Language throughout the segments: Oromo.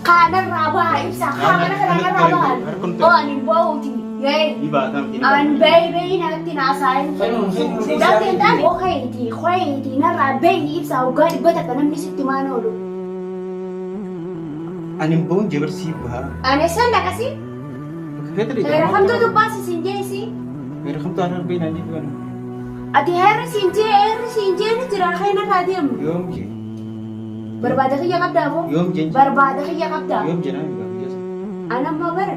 Kaanarraa baha ibsaa. Kaa mana kanarraa baha. Oo ani hin bahuuti. Ga'ee. Ni baataa miti. An bayi bayi natti naasaayin. Fuudhaatti hin taane oo kayiiti kayiiti narraa bayi ibsaa waggaa 100 namni sitti maan oolu. Ani hin bahuun jabarsii bahaa. Ani san dhaqasi. Feetri Heera kamtuu dubbaasi siin jeesi. Heera kamtuu haadha arbee naan jedhu. Ati heerri siin jee heerri siin jee ni jira kee narraa deemu. Yoom jee? Barbaada kiyya qabdaa moo? Yoom jeen? Barbaada kiyya qabdaa? Yoom jenaan egaa guyyaa sana. Anamma bara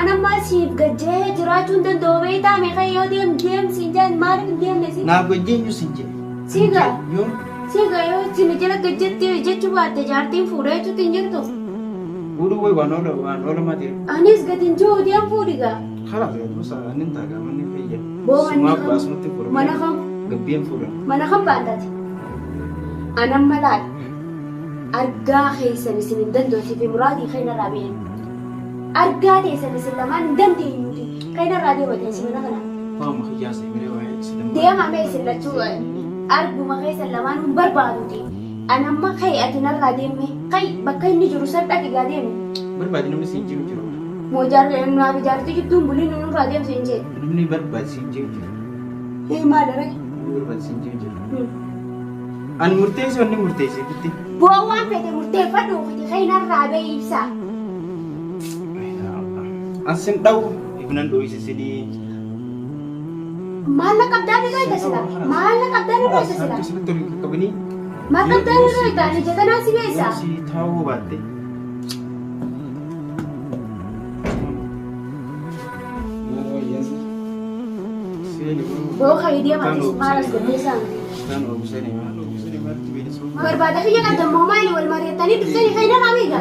anamma siif gajjee jiraachuu hin danda'u beektaa meeqa yoo deem deem siin jaan maaliif hin deemne si? Naaf gajjee eenyu siin jee? Siigaa. Yoom? Siigaa yoo isin jala gajjetti jechuu baatte jaartiin fuudha jechuutti hin jirtu. Fuudhuu wayi waan oola waan oolamaa ta'e. Anis gadi hin jiru deem fuudhi gaa. Kalaas gaa duusa annin taagaa manni fayya. Boo manni Sumaa kam? baasumatti fuudhama. Mana kam? Gabbeen fuudhan. Mana kam baantati? Anamma laal. Argaa keessan isin hin danda'u siif muraadii keenya irraa ba'een. Argaa teessan isin lamaan hin dandeenyuuti. Keenya irraa deema teessi mana kana. Waama kiyyaa seemiree waa'ee isin Deema mee isin lachuu arguma keessan lamaan hin barbaaduuti. Anamma kai ati narraa deemme kai bakka inni jiru san dhaqi gaa deemi. Barbaadi namni siin jiru jiru. Moo jaarri naaf jaartii jidduu hin bulin nurraa deemsi hin jee. Namni barbaadi siin jiru jiru. Hee maal ree? Namni barbaadi siin jiru jiru. Ani murteessi wanni murteesse bitti. Boo waan fete murteeffadhu kiti kai narraa ba'e ibsaa. An sin dha'u ifnan dho'ise sinii. Maal na qabdaa ni dhoyta sila? Maal na qabdaa ni dhoyta sila? Sirriitti waliin qaqqabanii. Maal qabdaa ni dhoyta? Ani jatanaa si beessa. Si taa'uu baatte. Boo kai deema atis maal as gottee saamti? Barbaada kiyya qabda immoo maali wal mari'attanii dhuftanii kai narraa beeka.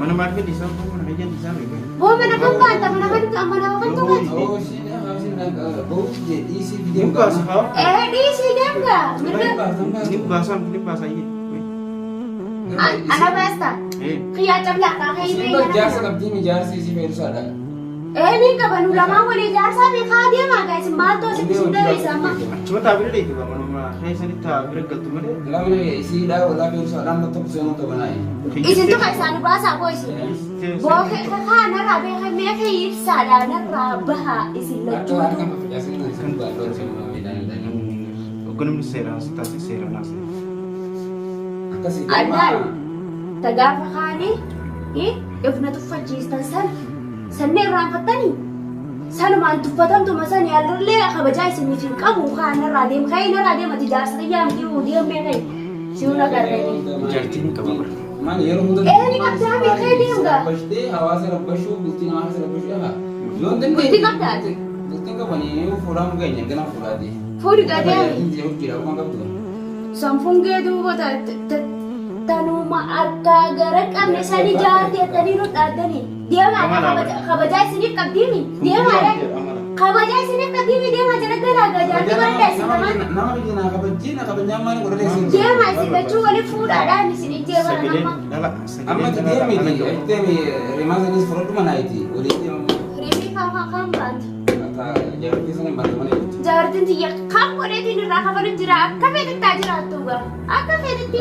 Mana maal fedhi isaan kun mana fayyaan isaa beeka. Boo mana kam baanta mana kan mana kamtu baanta? Ni baasa haa. Ee dhiisii deemga mirga Ni baasa ni baasa iyyee. ana baasta. Kiyyaa cablaa kaa kai Isin jaarsa qabdii mi jaarsi isii feerusaadha. Ee ni qaba nu lamaan walii jaarsaa fi kaa deemaa gaa isin maaltu asitti isin dareessa amma. Achuma taa bira dheeytu qaba manuma keessanitti taa bira galtu malee. Lamni isiidha walaa feerusaadhaan bakka seenuu qabanaayi. Isin tuqa isaan baasaa boo isin. Boo kaa narraa beeka mee kee ibsaadha narraa baha isin Akka lachuutu. harka facaasanii isin baalloo isin miidhaan hin Ogga namni seeraan si taasise seeraan haasa'e. Akkasii Allaal ta gaafa kaanii ifna tuffachiistan san sanni irraanfattanii sanumaan tuffatamtuma sani hallullee kabajaa isiniif hin qabu kaa narraa deem ka'ee narraa deem ati jaarsa xiyyaa miti deemee ka'e si'uun agarree. Jaartiin qaba bara. Maal yeroo hunda Ee, ni qabdaa beekee deemga. Rabbashtee hawaasa rabbashuu bultii namaa keessa rabbashuu dhaqa. Yoo hin dandeenye. Bultii qabdaa ati? Bultiin qabanii fuudhaan keenya gana fuudhaati. Fuudhi gaa deemi. Jaartiin jira waan qabdu. Sanfungee duuba tanuma harkaa gara qabne sani jaarteettanii nu dhaaddanii. Deemaa kabajaa isiniif qabdiimi. Deemaa dha. Kabajaa isiniif qabdiimi deemaa jala galaa gaa jaartii bareedaa isin lamaan. Nama biyya naa kabajjee na kabajaan maal godhatee isin. Deemaa isin lachuu waliin fuudhaadhaan isin ijjee bara Sagaleen amma. dhala Amma sagaleen dhala deemiti dhala deemi rimaa sanis fudhadhu manaa iti walii deemamu. Rimii kaan kaan baanti. Jaartii sana baate mana jirti. Jaartiin tiyya kam godheetiin irraa kafalu jira akka feetetti haa jiraattu gaa akka feetetti.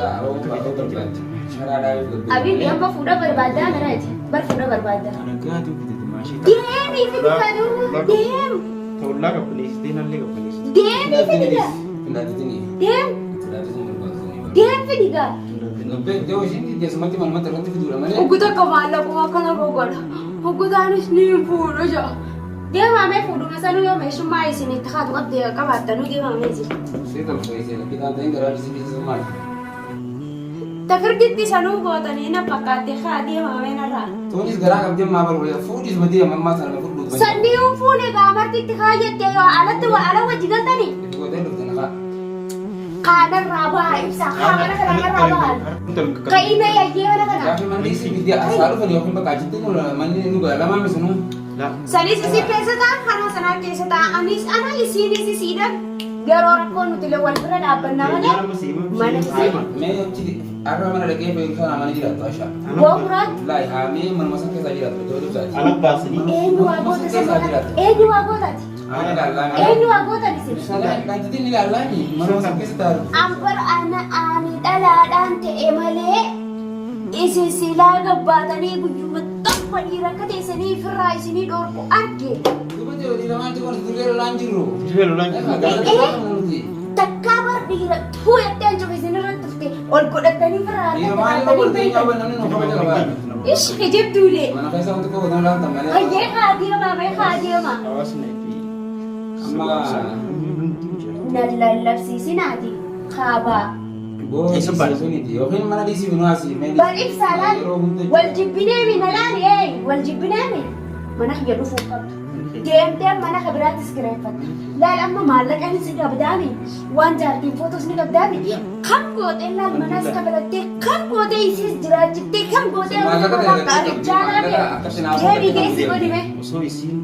Abibi amma fuudha barbaaddaa maraati bar fuudha barbaaddaa. Nagaatiin fidete maashii. Deemii fidi kaduu deem Ta'ullaa qabbaneessitee nallee qabbaneessitee. deemii fidi gaa deem deem fidi gaa. Oggu takka maallaquma akkana gogodha. Oggu taanis ni fuudha ja'a. Deemaa mee fuudhuma sanuu yoo meeshummaa isin itti haatu qabdee qabaattanuu deemaa mee isin. Tafirditti sanuu gootanii na fakkaatte haa deemaa mee narraa. Tuunis garaa qabdee maa barbaada fuudhis badii ammaa sana fudhu. Sannii hin fuune gaamartitti kaayyatte yoo alatti ala wajji galtanii. Gootee dhufte naqaa. Kaanarraa baha ibsaa kaa mana kanarraa baha. Ka'ii mee yayyee mana kana. Gaafi manni isin biddi asaa dhufan yookiin bakka achitti manni nu gara lamaan misinuu. Sanis isin keessa ta'a kanaa sanaa keessa ta'a anis ana isiinis isiidhan garoo rakkoo nuti illee wal bira dhaabbannaa malee mana isin. Mee achi har'a mana dhaqee fayyadu mana jiraattu ashaa. Boo muraat Laay haamee manuma san keessa jiraattu iddoo ibsaati. Ala baasanii. eenyu waa goota sana eenyu waa gootaati Ani ilaallaami. eenyu waa gootan isin. Dhaanjitiin ilaallaami manuma san keessa taa'u. Ambar ana ani dhalaadhaan ta'e malee Isin silaa gabbaatanii guyyuma tokko dhiira akka teessanii firraa isinii dhoorku arge. Dubbatti walii lamaan jiru wanti dirree lolaan jirru. Dirree lolaan jirru. Takkaa bar dhiira tuu jettee ancufa isin irratti tufte ol godhatanii firraa Dhiira harkatti maal yeroo baatanii wal ta'ee beektan. nyaaba namni nu kabaja qaba. Ish kijibduulee. Mana keessa wanti koo godhan laata malee. Hayyee haa deemaa mee haa deemaa. Hawaasni fi Amma hunduu jira. Na lallabsiisinaati kaabaa. boo Eessa baate? suniti yookiin mana dhiisii nu asii mee Bar ibsaa laal yeroo hunda wal jibbineemi na laali ee wal jibbineemi mana kiyya dhufuu qabdu. Deemtee mana ka biraattis kireeffatta. Laal amma maallaqaan si qabdaami waan jaartiin footos ni qabdaami kam gootee laal manas kafalattee kam gootee isiis jiraachiftee kam gootee Maallaqa amma ta'e bakka jaalaa akkatti naaf deebii geessi godhime. Osoo isiin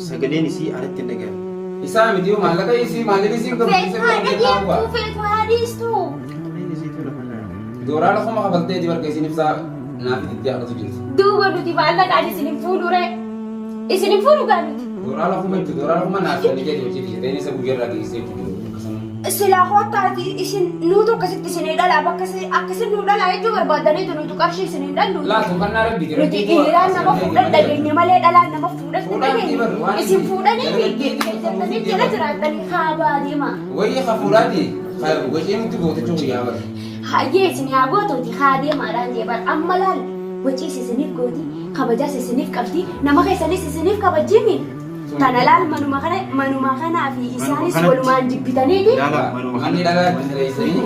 sagaleen isii alatti hin dhaga'amne. Isaa miti yoo maallaqa isii maallaqa isii qabdu Feetu haa dhageettuu feetu haa dhiistuu. Sagaleen isiitu lafa irraa. Dooraala kuma kafaltee di barka isin ibsaa naaf itti haadhatu jirti. Duuba nuti maallaqaan isin hin fuudhure. Isin hin fuudhu gaa nuti. Dooraala kuma itti dooraala kuma naaf kan ijaa hojii ta'e isa guyyaa geessee jiru akkasuma. Silaa koottaati isin nuutu akkasitti isin dhalaa bakka akkasin nuu dhalaa jechuu barbaadaniitu nutu qarshii isin hin dhallu. Laatu kan naa rabbi jira. Nuti dhiiraan nama fuudhan dhageenye malee dhalaan nama fuudhan hin Fuudhaan dhageenye. dhiiban waan Isin fuudhanii fi dargaggeetti jettanii jala jiraattanii haa baadima. Wayii hafuuraati wacee nutti gooticha guyyaa bara. Hayyee isin haa gootuuti haa deemaadhaan jeeban amma laal waciis isiniif gooti kabajaas isiniif qabdi nama keessanis isiniif kabajjimi. Tana laal manuma kana manuma kanaa fi isaanis kanatti. walumaan jibbitaniiti. Ilaala manuma Manni dhalaa itti kireessanii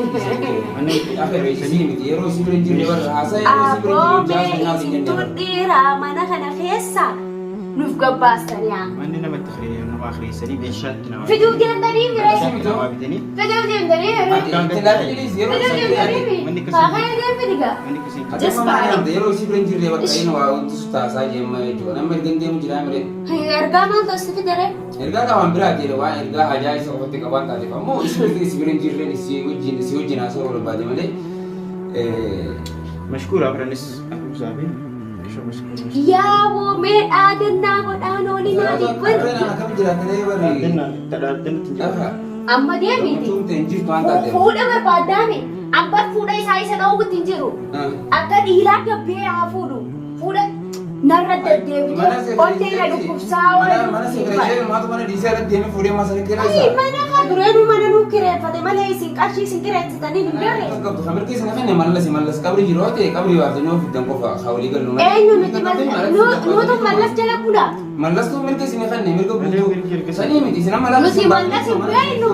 Manni akka beeksisanii miti yeroo isin bira hin jirre bara haasaa yeroo isin bira hin jirre Abboomee jaarsa nyaata hin isin jenne. dhiiraa mana kana keessa nuuf gabbaastanii haa. Manni namatti nama kireessanii meeshaatti nama. Fiduu deemtanii miree. Nama bitanii. Fiduu deemtanii miree. Itti laafii yeroo Fiduu isin bira deemtanii Manni miree. akkasii. Haa deem fidigaa. Manni akkasii. Just buy. Yeroo isin bira hin jirre bakka inni waa wanti su taasaa jeemma jechuudha. Nama erga deemu jira miree. Ergaa maal tosti fidere? Ergaa qabaan biraa ta'e waan ergaa hajaa isa qofatti qabaan taateef ammoo isin bira isin bira hin jirre isii wajjin isii wajjin haasa'uu barbaade malee. Mashkuura afranis afuusaa fi ishoo mashkuura. Yaaboo mee dhaadannaa godhaan oolinaa dhibbatu. Akkam jiraatanii barri. Dhaadannaa dhaadannatti hin jiru. Amma deemiti. Gammachuun hin jirtu waan taateef. Fuudha barbaadaame. Abbaan fuudha isaa isa dhoowwutti hin jiru. Akka dhiiraa gabbee haa fuudhu. Fuudha narra deddeebitee onnee na dhukkubsaa Mana sekireeshee maatu mana dhiisee irratti deemee fuudhee masa Ai, kireessa. mana kaa dureenuu mana nuu kireeffate malee isin qarshii isin kireessitanii hin garre. Qabdu kan mirga isina kenne mallas mallas qabri jiru yoo ta'e qabri baaftanii of fiddan qofa haa walii gallu malee. Eenyu nuti nuutu mallas jala bula. Mallastu mirga isina kenne mirga Malee mirga guutuu. erga Sanii miti isin amma Nuti mallas hin beeknu.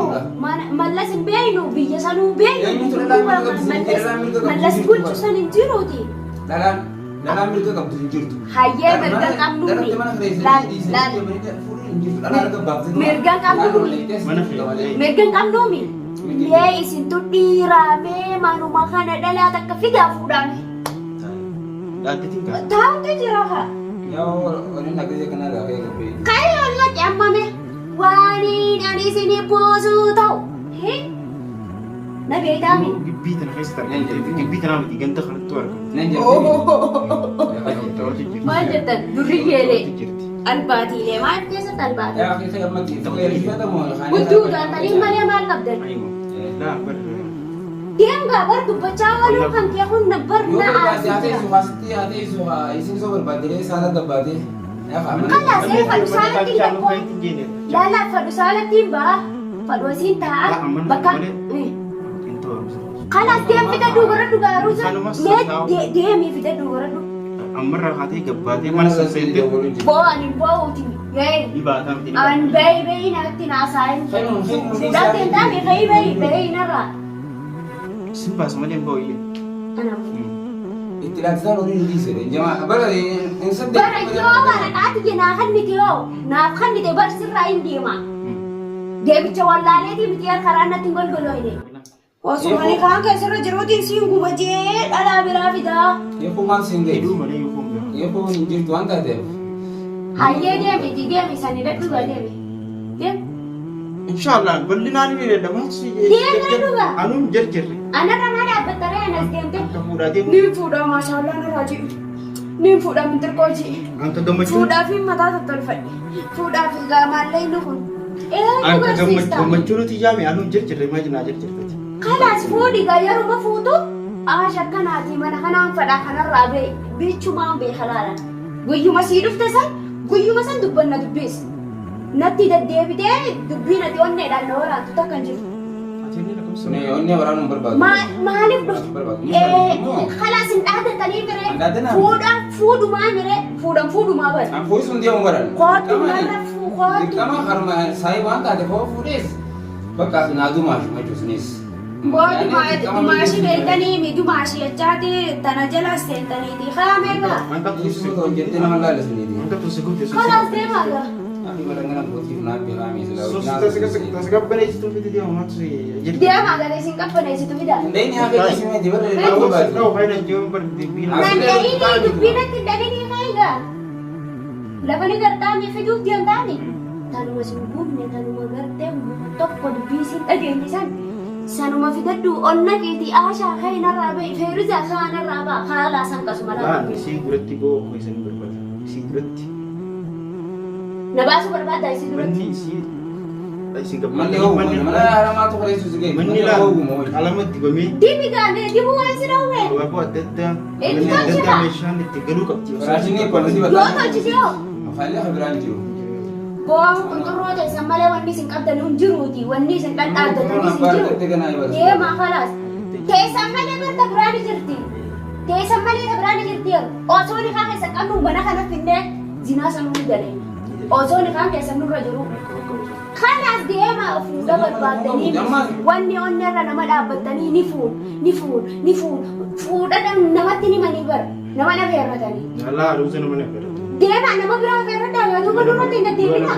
Mallas hin beeknu biyya sanuu beeknu. Eenyutu dhalaa mirga qabdu? Dhalaa mirga qabdu Mallas jirtu bulchu bara. san hin jiruuti. Dhalaan dhalaan mirga qabdu hin jirtu. Hayyee mirga qabnuuni. Dhalatti mana Laal kireessanii laal. dhiisanii fuudhuun hin jirtu. Dhalaan erga baaftee Mirga qabnuuni. Mana fe'ee. Mirga hin qabnuumi. Mee isintu dhiiraa mee manuma kana dhalaa takka fidaa fuudhaan. Dhaaddatiin kaa. Taa'utu jira haa. Yaa waliin akkasii akkanaa gaafa eegalu. Kaayyoon laqe ammame waaniin ani isinii buusuu ta'u. Na beektaami. Gibbii tana keessatti argamte. Gibbii tanaa miti ganda kanattu argamte. Nan jirti. Maal jettan durriyyeelee albaatiilee maal keessatti albaatii? Yaa akhi ammatti Hudduu taatanii malee maal qabdan? Laa bar. Deemgaa bar dubbachaa ooluu kan kee kun bar Yoo na barbaade aarsu haa jira. teessu haasitti haa teessu isin soo barbaadde saala gabbaate. Kalaas ee fadhu saalatti hin tokko. Laalaa fadhu saalatti hin ba'a. Fadhu asiin taa'a bakka. Kalaas deem fidadhu baradhu gaaruu mee deemii fidadhu baradhu. Ammarraa kaatee gabbaatee mana san seentee Bo'aan hin bo'uuti. Yee. ni baataa miti ni An baataa. bayi bayi natti naasaayin. Fuudhaatti hin taane bayi bayi bayi narraa. Sin baasa malee hin ba'u iyyee. Kanaaf. Itti laafisaan horii nu dhiise. Jamaa bara hin saddeet. Bara yoo waraqaati je naa kannite yoo naaf kannite bar sirraa hin deema. Deebicha wallaaleetii miti yaa karaa natti hin golgolooyne. Osuma ani kaan keessarra jiruutiin siin guba jee dhalaa biraa fidaa. Yeekuu maal siin ga'e? Hidhuu malee yoo foon gahaa. Yeekuu hin jirtu waan taateef. Hayyee deemiti deemi sani dhadhu gaa deemi. Deem. Inshallah bal'inaan ni danda'ama. Maaltu si Deemaa dhugaa. Anuun jarjarre. Anarra naa dhaabbattaree anas deemte. Akka fuudhaa deemu. Niin fuudhaa maashaallah narraa ji'i. Niin fuudhaa mintirqoo ji'i. Anka gammachuun. Fuudhaa fi mataa tottolfadhe. Fuudhaa fi gaamaallee inni kun. Eenyu Anka barsiista? gammachuu nuti yaame anuun jarjarre maal naa jarjarfate. Kalaas fuudhi gaa yeruma fuutu Aasha akkanaatii mana kanaan fadhaa kanarraa ba'e bichumaan beeka laalan. Guyyuma sii dhufte san guyyuma san dubbanna dubbiis. Natti deddeebitee dubbiin ati onneedhaan na waraantu takka hin jirtu. Ati inni lakkoofsa. Suni onnee waraanuu hin barbaadu. Maaliif dhufte? Barbaadu. Kalaas hin dhaadatanii miree. Hin dhaadanaa. Fuudha fuudhumaa miree fuudhan fuudhumaa bara. An fuudhu sun deemu baran. Kootu narra fuu kootu. Dirqama harma saayii waan taate hoo fuudhees bakka naa dumaashu machuusinis. Boo dumaashii beektanii mi dumaashii jechaati tana jala seentaniiti haa meeqa? Hanga Dhiisuu hojjettee nama laallisaniiti. Hanga tuusi guddi. Kalaas deemaa gaa. Ati balangana gootiif naa beekaa miisila. Tasgabbaneessituu fiti deemu maaltu si jirti. Deemaa gara isin qabbaneessitu fida. Hundeen haa beeksisi miti barra irraa barbaadu. Ta'u faayida jiruun bar dubbiin. Nan dhahinii dubbii natti dhahinii kaayigaa. Lafa ni gartaanii fiduuf deemtaani. Tanuma isin guubne tanuma gartee tokko dubbii isin dhageenye san sanuma fidadhu onna keetii aashaa kainarraa ba'i feeruzaa kaanarraa ba'a haalaa san qasuma Laan laata. isii duratti boo keessan barbaada. Isii duratti. Na baasuu barbaaddaa isii duratti. Manni isii isin Manni hooguma mana haramaatu bareessu si ga'e. Manni Manni laan hooguma wayii. qalama dibamee Dibi gaamee dibuu waan si dhowwee. abaaboo adda addaa Itti manni adda addaa tolchita. meeshaan itti galuu qabdi. Firaashinii poolisii Yoo tolchite hoo. Afaan lafa biraan jiru. Boo qunxurroo teessan malee wanni isin qabdan hin jiruuti. Wanni isin dhadhaabdatanii isin jiru. Deemaa kalaas. Teessan malee barta biraan jirti. Teessan malee ta biraan jirti. Osoo nikaa keessa qabnu mana kana finnee zinaa sanuu ni galeenya. Osoo nikaan keessa nurra jiru. Kanaas deemaa fuudha barbaaddanii wanni onnarra nama dhaabbattanii ni fuun ni fuun ni fuun fuudha namatti ni manii bara nama na feerratanii. Alaa aruusa nama na feerratu. Deemaa nama biraa feerradhaa yaa duuba nurratti hin deddeebinaa.